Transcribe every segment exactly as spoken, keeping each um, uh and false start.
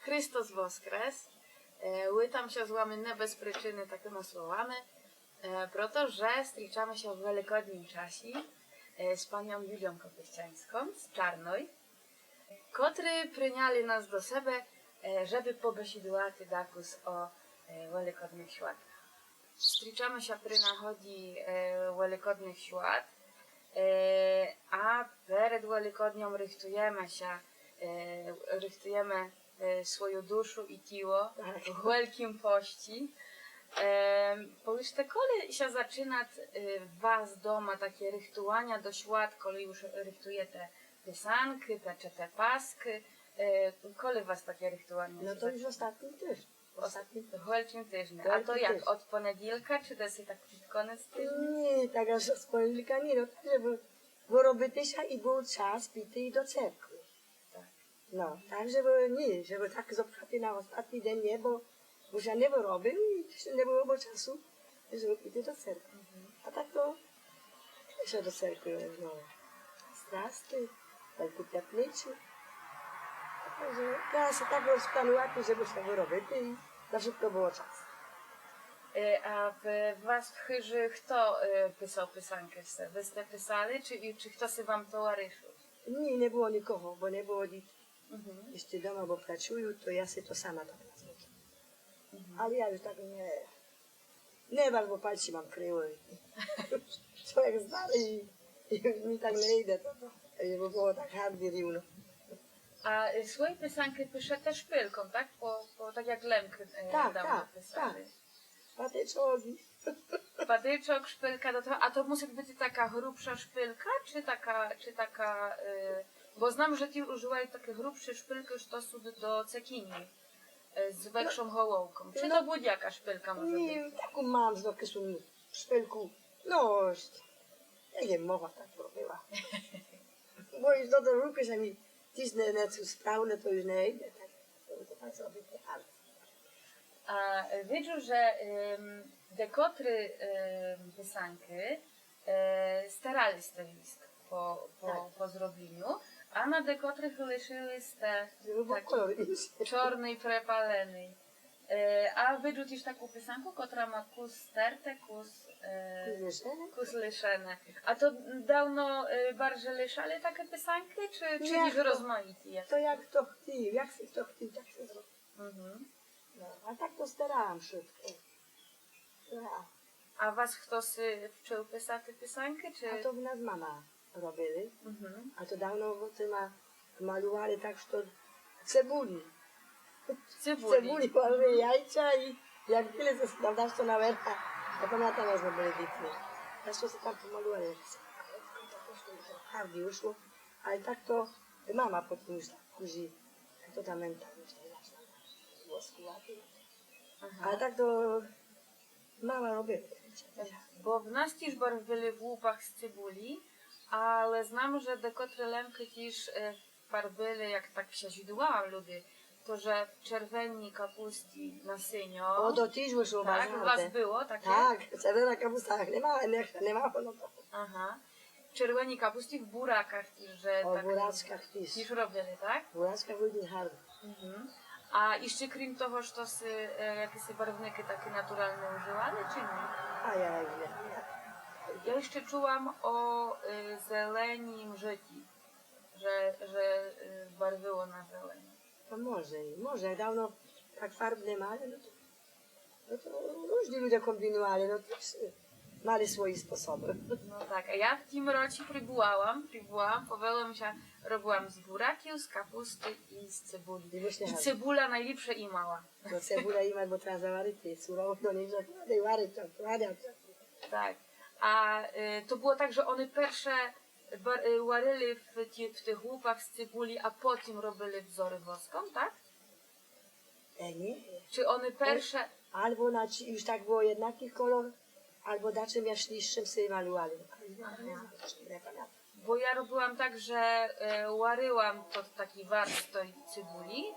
Христос воскрес! Е, витам ся з вами не без причыны такыма словами, е, прото же стрічаме ся в великоднім часі, е, з паньом Юліом Кописцяньском з Чарной, котры приняли нас до себе, е, жебы побесідувати дакус о, е, великодных святах. Стрічаме ся при нагоді, е, великодных свят, е, а перед Великодньом рыхтуєме ся, е, рыхтуєме, е, свою душу і тіло в Великім пості. Е, повіджте, коли ся зачынат, е, у вас дома такє рыхтуваня до свят, коли уж рыхтуєте писанкы, печете паскы, е, коли у вас такє рыхтуваня ся зачынат? Но то уж остатні тыждень. Остатні тыждень. В Великім тыжню. А то як, од понеділка, чы десь так під конець тыжня? Ні, так аж з понеділка ні, но так, жебы выробити ся і быв час піти до церкви. Так. Но, так, жебы ні, жебы так зопхати на остатні день не, бо уж ся не выробив і не было бы часу, жебы піти до церкви. А так то іде ся до церкви, но, страсти, так у пятницю. Так же треба ся так розпланувати, жебы ся выробити і на вшытко было час. Е, а в, у вас в хыжи хто, е, писав писанкы? Вы сте писали, чы, і чы хтоси вам товаришыл? Ні, не было нікого, бо не было діти. Іщы дома, бо працую, то я си то сама так назвыкла. Але я уж так не, не барз, бо пальці мам криво. Чловек стары і, і мі так не іде то, то. Жебы было так гарді, рівно. А, е, свої писанкы пишете шпилком, так? По, по, так як Лемкы, е, давно писали. Так, так. Патичок. Патичок, шпилька до того. А то мусит быти така грубша шпилька, чы така, чы така, е, бо знам, же ті ужывают такы грубшы шпилькы, што сут до цекіні, е, з векшом головком. Чы то будь-яка шпилька може быти? Ні, таку мам з докысу шпильку. Но, як єм могла, так робила. Бо уж до того руку, же мі тисне не справне, то уж не іде, так, то так зробити, але. А, е, виджу, же, ем, декотры, ем, писанкы, е, старали сте віск по, по, по зробленю, а на декотрых лишыли сте чорный, препаленый. Е, а виджу тіж таку писанку, котра ма кус стерте, кус, е, кус лишене. А то давно, е, барже лишали такы писанкы, чы, чы тіж розмаіті є? То як хто хтів, як си хто хтів, так ся зробив. Но, а так то старам ся швидко. Старам. А вас хтоси вчыв писати писанкы, чы? А то в нас мама робили. А то давно тыма малювали так, што цебулі. Цебулі. Цебулі, малювали яйця і як были, то там дашто наверха. Я памятам, як мы были дітьми. Дашто сі там помалювали, як сі. Гарді вышло. Але так то мама потім уж так кужі. Як то там менталніше, як там было скувати. Ага. А так то мама робила. Бо в нас тіж барвили в лупах з цебулі, але знам, же декотры Лемкы тіж, е, фарбили, як так ся звідувала люде, то же в червеній капусті на синьо. О, то тіж вышло барз гарде. Так, у вас было такє? Так, червена капуста, як нема, як нема, но то. Ага. В червеній капусті, в бураках тіж, же так. О, в бурачках тіж. Тіж робили, так? В бурачках были гарні. А іщы крім того, штоси, е, якіси барвникы такы натуралны ужывали, чы ні? А я не знам. Я іщы чула о, е, зеленім жыті, же, же, е, барвило на зелено. То може, може, давно так фарб не мали, но то Но to różni ludzie kombinowali, no to s-, mali swoje sposoby. Но так, а я в тім році пробувала, пробувала, повела ся, робила з бураків, з капусты і з цебулі. І цебуля найліпше імала. Но цебуля імат, бо треба заварити, сурово до ней закладати, варити, закладати. Так. А, е, то было так, же они перше бар-, е, варили в ті-, в тых лупах з цебулі, а потім робили взоры воском, так? Е, ні. Чы они перше... Альбо, значи, уж так было єднакый колор, альбо дачым яснійшым си малювали. Ага. Не памятам. Бо я робила так, же, е, варила то в такій варстві цебулі,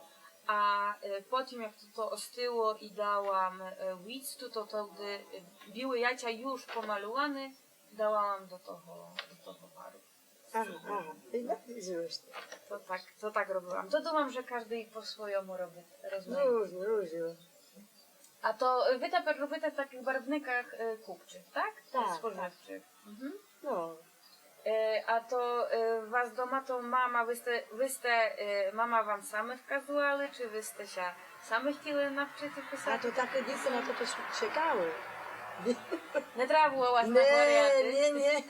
а, е, потім, як то, то остыло і дала, е, в оцту, то, то тогды, е, білы яйця уж помалюваны, дала до того, до того вару. Ага, ага. І так жывеш. То так, то так робила. То думам, же каждый по свойому робит, розумієте. Różnie, różnie. А то вы тепер робите в такых барвниках е, купчых, так? Так, Споживчых. Мгм. No, Е, а то е, у вас дома то мама, вы сте, вы сте е, мама вам саме вказували, чи вы сте ся саме хотіли навчити писати? a to takie dzieci na to, to czekały. Не треба было вас Nie, наговоряти. nie, nie.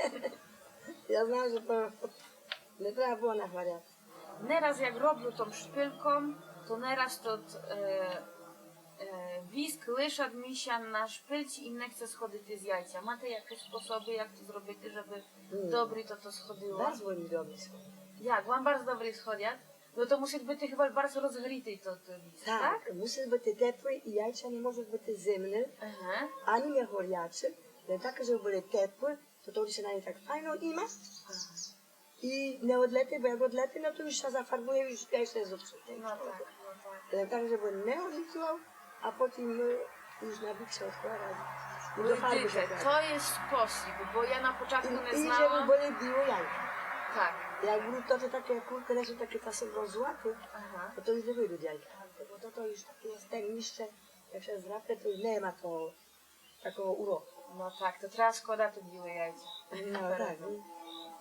Ja znam, że to nie trzeba było nachodzić. Нераз як роблю том шпильком, то нераз тот е, е, віск лишат ми ся на шпильці і не хце сходити з яйця. Мате якісь способы, як то зробити, жебы добрі то, то сходило? Bardzo mi dobry są. Як, вам барз добрі сходят? Но то мусит быти хыба барз розгрітый тот віск, так? Tak, musi być ciepły i jajca nie może być zimne, Ага. ani nie gorące, ale takie, żeby były ciepłe, to to się na nie tak fajno ima i nie odlety, bo jak odlety, no to już się zafarbuje, już jajce jest zepsute. Но так, но так. Ale tak, żeby nie odleciło, a potem e, już na bik się odkłada. I do farby się Видите, kłada. То є спосіб, бо я на початку не I, i żeby знала. Były białe jajka. Так. Jak to, to takie, jak kurka, są takie czasem rozłaty, Ага. to to już nie wyjdą jajka, bo to, to już takie jest ten niższe, jak się zdrapie, to już nie ma to takiego uroku. Но так, то треба складати біле яйця. No tak, nie?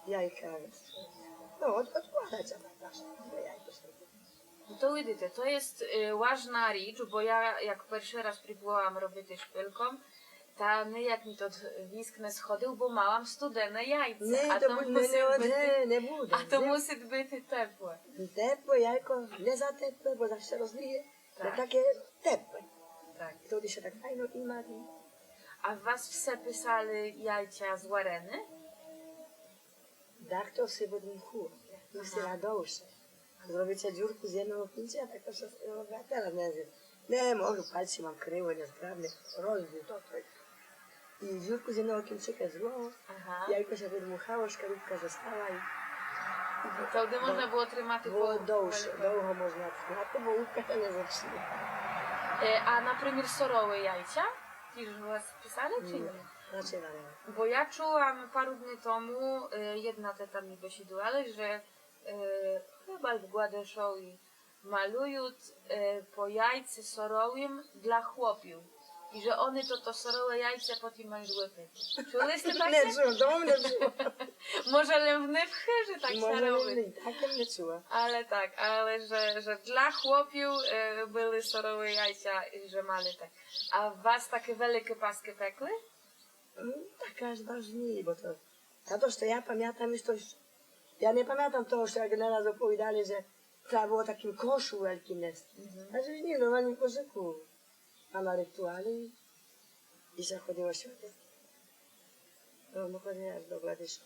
Jajka. No, od, odkładać, a tak zawsze. Jajko sobie. Но то видите, то є е, важна річ, бо я як першый раз пробувала робити шпильком, та ніяк ми тот віск не сходив, бо мала студене яйце. Nie, А to то bu- nie, мусить nie, быти, nie, nie буде. а то Nie. Мусить быти тепле. Ciepłe jajko, nie za ciepłe, bo zawsze rozlije. Tak. No takie ciepłe. Так. I to się tak fajno ima i А у вас все писали яйця зварене? Tak to się podmuchło. Musi na dłuższe. Zrobicie dziurku z jednego pięcia, tak to wszystko robię. A teraz nie wiem. Nie, może palce mam kryłe, niesprawne. Rozbił to, to. I dziurku z jednego pięcika zło. Ага. Jajko się wydmuchało, szkarupka została i То де можна було тримати było по- dłuższe. велике. Długo można trzymać, bo łupka się nie zacznie. Е, А, напримір, сорові яйця? Ті ж у вас писали чи ні? Znaczy, ale Бо я чула пару днів тому, е, єдна тета ми бесідувала, же е, хыба в Гладышови малюют е, по яйцю соровім для хлопів. І же они то, то сорове яйце потім мають выпити. Чули сте nie таке? czuła, to nie czuła. Може, лем в них в хыжі так ся Może робить? nie, tak nie czuła. Але так, але же, же для хлопів е, были сорові яйця і же мали так. А у вас такі великі паски пекли? Mm, tak aż ważni, bo to... A to, co ja pamiętam, już to... Ja nie pamiętam tego, co jak nieraz opowiadali, że trzeba było takim koszu wielkim nest. Znaczy nie, w normalnym koszyku. Mama ryktowali i się chodziło światem. No, bo chodzili aż do Gładysza.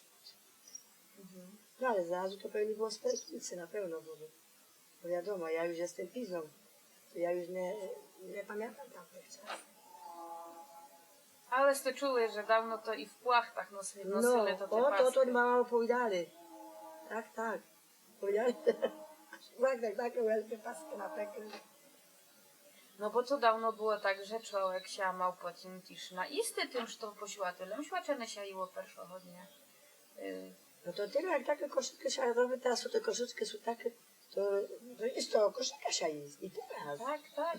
No ale zrazu to pewnie było z Perkicy na pewno, bo, bo wiadomo, ja już jestem pizną. To ja już nie, nie pamiętam tamtych czasów. Але сте чули, же давно то і в плахтах носи, No, носили то ті o, to, to паски. Mama opowiadali. Tak, tak. Opowiadali. Tak, tak, tak, wielkie paski na pekle. Но бо то давно было так, же чоловік ся мав потім тіж наїсти тым, што посіла, то лем сіла, ци не сіла першого дня. Е, No to tyle, jak takie koszyczki się robi, teraz są te koszyczki, są takie, to, to jest to, koszyczka się jest i teraz. Так, так.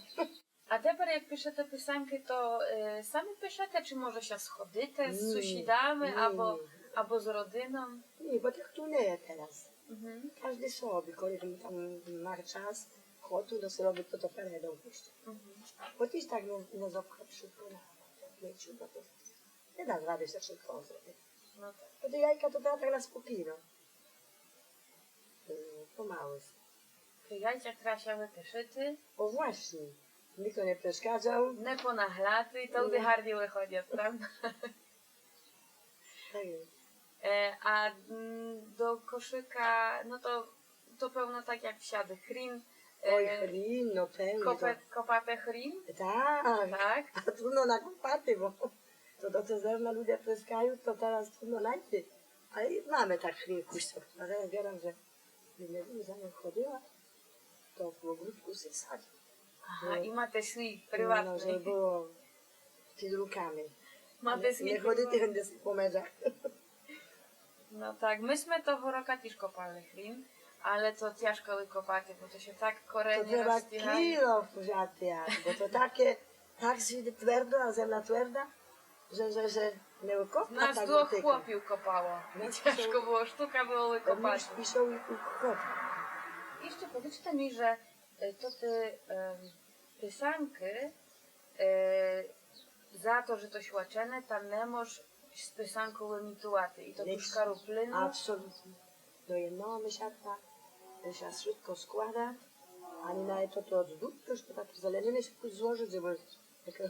А тепер, як пишете писанкы, то е, самі пишете, чи може ся сходите з Ні, сусідами ні. або, або з родином? Nie, bo tak tu nie jest teraz. Мгм. Każdy sobie, kolik mu tam ma czas, ochotę, to sobie robi, to to peredą jeszcze. Мгм. Bo też tak nie, nie zapcha wszystko na leciu, bo to nie da rady się wszystko zrobić. Но так. To te jajka to teraz tak na spokojno. Y, Pomału. То яйця треба ся вытишити, O właśnie, nikt nie przeszkadzał. Не понагляти, і то буде гарні выходять, правда? Tak jest. Е, а м, до кошыка, но то, то певно так як всяды. Хрін. Oj, е, chlin, no pewnie. Копе, копате хрін? Tak. Так. A trudno na kłopaty, bo to do te zewnątrz ludzie trzaskają, to teraz trudno najти. Ale mamy tak chlin kuś, a teraz gadam, że nie wiem, zanim chodziła, to w ogródku się sadził. Ага, і мате свій No, żeby приватный. Było przed rukami. Мате свій Nie chodziti приватный. Będę po meczach. Но так, мы сме того рока тіж копали хрін, але то тяжко выкопати, бо то ся так корені розтігають. То треба кіло взяти, бо то таке, так сі твердо, а земля тверда, же, же, же не выкопа. Нас так двох хлопів копало. І тяжко было, штука было выкопати. Пішов і хлоп. Іщы повічте мі, же е, то ты е, писанкы е, за то, же то свячене, та не мож з писанков імітувати. І то тушка роплину. Абсолютно. До єдного мішатка, же ся швидко складат, ані навет то, то од здуп, то, то так зеленины ся кус зложыт, жебы так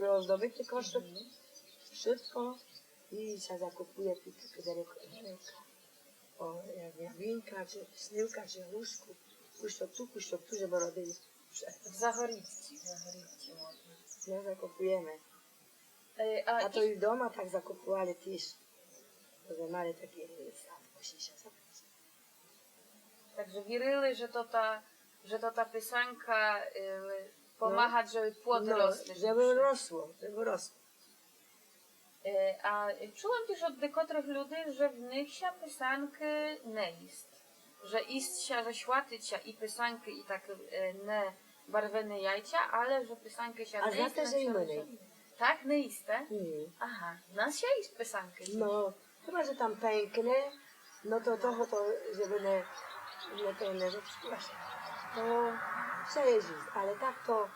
роздобыти кошык. Швидко і ся закопує під таке дерево. О, як ялинка, чи снілка, чи грушку. Кус то ту, кус то ту, жебы родили. В загорідці, в загорідці можна. Но, закопуєме. Е, а то і вдома так закопували тіж. Бо зме мали такі сад, мусі ся закопати. Так же вірили, же то та, же то та писанка е, помагат, жебы плод рос. Жебы росло, жебы росло. Е, а чула єм тіж од декотрых люди, же в них ся писанкы не їст. Же їст ся, же святит ся і писанкы, і так е, не барвене яйця, але же писанкы ся не їст. А знате, же і мы не їме. Так, не їсте? Ні. Ага, в нас ся їст писанкы. Но, хыба же там пенькне, но то того, то, жебы не, не, то не зепсула ся. То ся їст, але так то,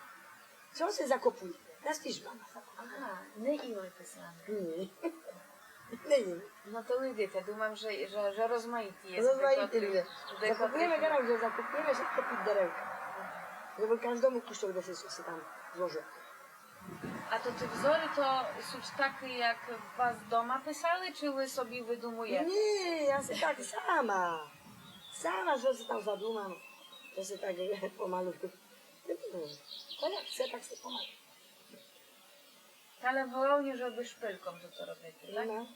ся закопує. Нас тіж мама закопує. Ага, не їли писанкы. Ні. Не їли. Но то видите, думам, же, же, же розмаїті єст. Розмаїті є. Закопуєме, кажу, же закопуєме вшытко під деревка. Жебы каждому кусок десь ся там зложыв. А то ты взоры то сут такы, як вас дома писали, чи вы собі выдумуєте? Ні, я си так сама. Сама, же си там задумам, же си так помалу. Та як се, так си помалу. Але головне, жебы шпильком то, то робити, так? Но.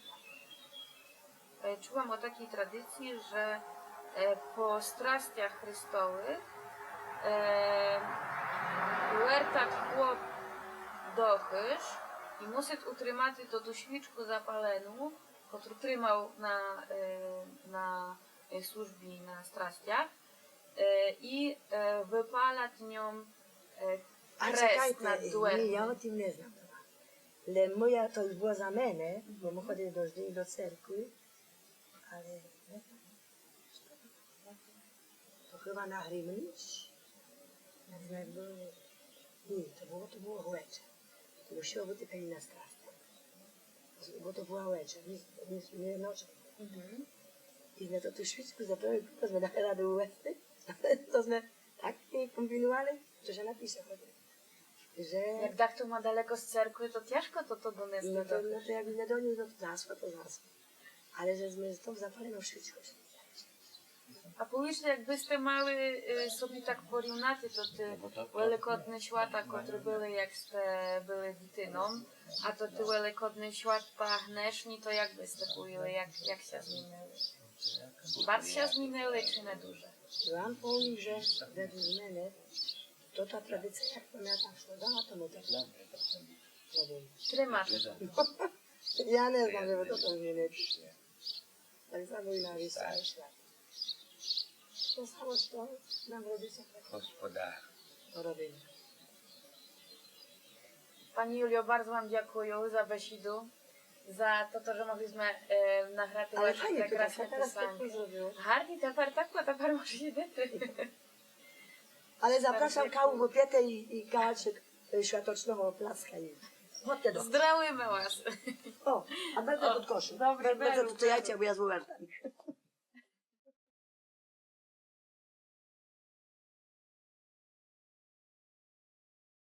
Е, чула єм о такій традиції, же е, по страстях Христовых е, вертат хлоп до хыж і мусит утримати ту, ту свічку запалену, котру тримав на, е, на е, службі на страстях, е, і е, выпалят ньом е, крест над дверми. А чекайте, ні, я о тым не знам. Лем моя то юж была за мене, бо мы ходили дожди до церкви, але не знам, што то было. То хыба на Гримнич? Як зме были. Ні, то было, то было вечер. То мусіло быти певні на страстях. Бо то была вечер, не, не, не ночь. Мгм. І зме то ту свічку запалили, то зме дали раду увести. То зме так комбінували, же ся напише хоч. Же... Як дахто ма далеко з церкви, то тяжко то, то донести. Но то, но то як не донісц, то засла, то засла. Але же зме з тым запаленом свічком. А повіджте, якбысте мали е, собі так порівнати, то ты великодны свята, котры были, як сте были дітином, а то ты великодны свята гнешні, то як бы сте повіли, як, як ся змінили? Барз ся змінили, чи не дуже? Я вам повім, же ведлуг мене то та традиція, як памятам, што дала тому так. Тримати. Я не знам, жебы то там змінити. Так само і на весілі. То само, што нам робить ся господар. Робиме. Пані Юліо, барз вам дякую за бесіду, за то, то, же могли зме е, награти ваші прекрасні писанкы. Гарні, тепер так, тепер можете йти. Але запрашам каву, бо пєте і, і калачик е, святочного пласка і. Годте до. Здравиме вас. О, а берте тот кошик. Добре, берте тот яйця, бо я з увертам.